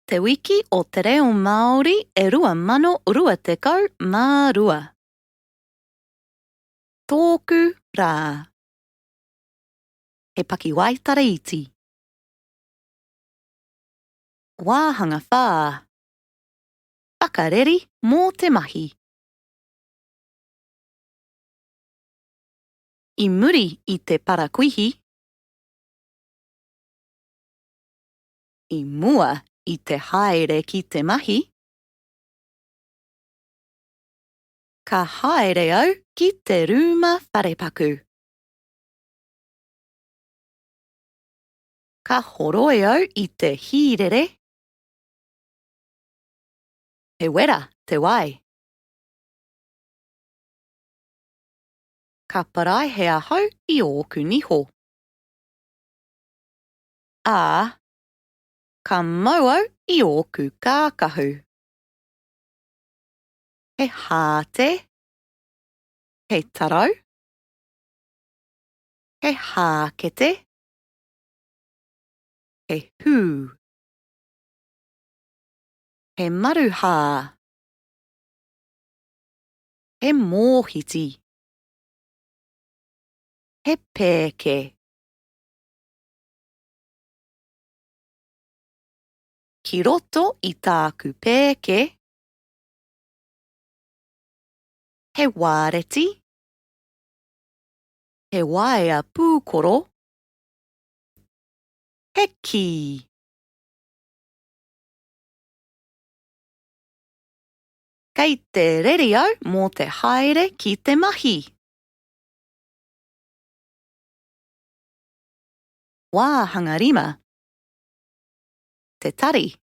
Te Wiki o Te Reo Māori e 2022. Tōku rā. He pakiwaitara iti. Wāhanga 4. Whakareri mō te mahi. I muri i te parakuihi. I mua i te haere ki te mahi. Ka haere au ki te rūma wharepaku. Ka horoi au i te hīrere. He wera te wai. Ka paraihe ahau i ōku niho. Ā, ka mau au i ōku kākahu. He hāte. He tarau. He hākete. He hū. He maruhā. He mōhiti. He pēke. Ki roto i tāku pēke. He wāreti. He waea pūkoro. He kī. Kei te reri au mō te haere ki te mahi. Wāhanga 5. Te tari.